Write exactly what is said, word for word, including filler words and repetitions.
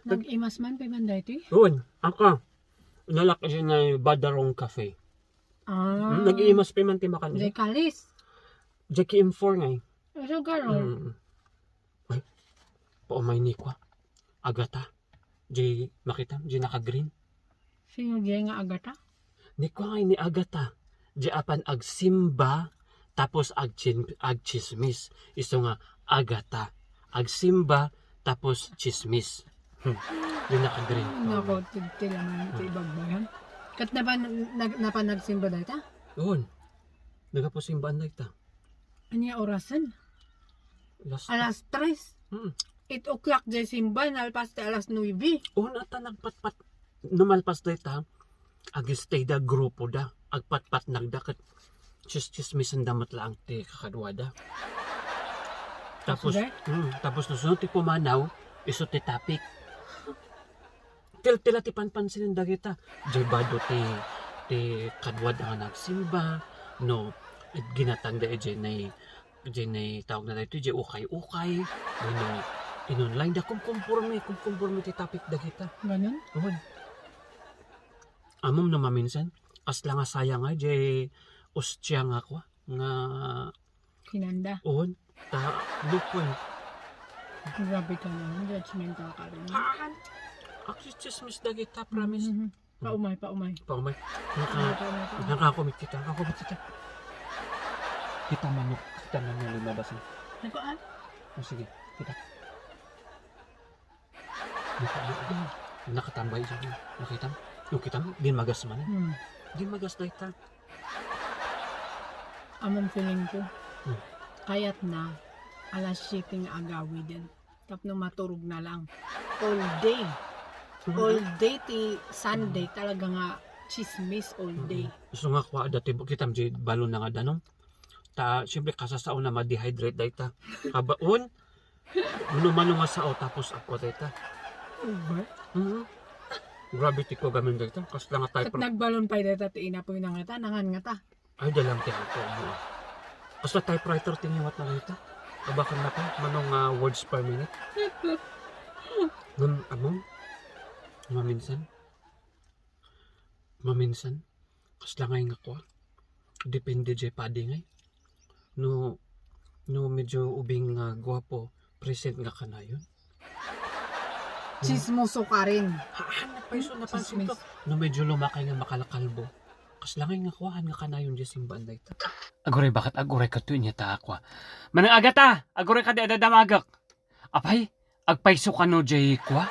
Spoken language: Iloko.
Nag-imas man pay man daytoy? Doon, aka. Nalak siya na Badarong Cafe. Ah. Hmm, nag-iimas pay man ti makan. Jay Kalis. Jay K M four ngay. Ay, so garo. Hmm. Ay, paumay ni kwa. Agata. Jay, makita, jay naka-green. Sino jay nga Agata? Ni kwa ngay ni Agata. Jay apan agsimba, tapos agchin-, agchismis. Isu nga Agata. Agsimba, tapos chismis. Hmm. Jay naka-green. Nako, tigtilaman ti Hmm. ibagbayan. Ket napan, nag-, napan nagsimba dayta? Doon. Nagapusimbaan dayta. Ania orasen? Alas Alas tres. Hmm. Eight o'clock jay simba, nalpas ti alas nuebe. Una ta nagpatpat, numalpas dayta, ag-stay da, grupo da, agpatpatnag da, ket chis-, chismisan da met laeng ti kakaduada. Tapos, Tapos, eh? Hmm, tapos no sunod ti pumanaw, isu ti topic. Tiltila ti panpansinen dagita. Jay bado ti, ti kaduada nga nagsimba, no, it ginatangda idiay nay, idiay nay tawag na daytoy, idiay ukay-ukay, no, in-online da, kumkumporme, kumkumporme ti topic dagita. Ganun? Uwan. Amom no maminsan, kasla nga sayang nga, idiay ostia nga kwa, nga Kinanda. On, ta, no point. Grabe ka naman, judgmental ka rin. Haan. Actually, chismis dagita, promise. Mhm. Paumay, paumay. Paumay. Naka, Paumay, paumay, paumay. Nakakumit kita, nakakumit kita. Kita manok, kita manok lumabas na. Nako, ah? O, sige, kita. Naka-, nakatambay siya. Nakita mo? Yung kita mo, ginmagas man. Hmm. Ginmagas na ita. Among feeling ko, Hmm. kayat na, alas siyete nga agawiden. Tapno maturog na lang. All day. Hmm. All day ti Sunday, Hmm. talaga nga chismis all Hmm. day. Gusto nga kwa, dati bu-, kita mo, di balon na nga danom. Ta, siyempre, kasasao na ma-dehydrate da ita. Kabaon, Mano-mano nga sao, tapos ako dayta. Over? Mhm. Grabe ti ko gamin dayta. Kasla nga Ket type. Nagbalon pay dayta ti inapoy na ngata, nangan ngata. Ay, dalang ti ako mo, ah. Kasla typewriter ti ngiwat na dayta. Abakan na pa, mano nga words per minute. Ngem, among, maminsan, Maminsan, kasla ngay nga kua. Depende jay padi ngay. No, no medyo ubing nga guapo, present nga kanayon. Chismoso ka rin. Ha, hanap pa iso, napansin ko. Chismis. No medyo lumakay nga makalakalbo, kasla ngay nga kuahan nga kanayon jay simbaan dayta. Aguray, baket aguray kato inya ta kua. Manang Agata, aguray ka di adadamagek. Apay, agpayso kano jay kua?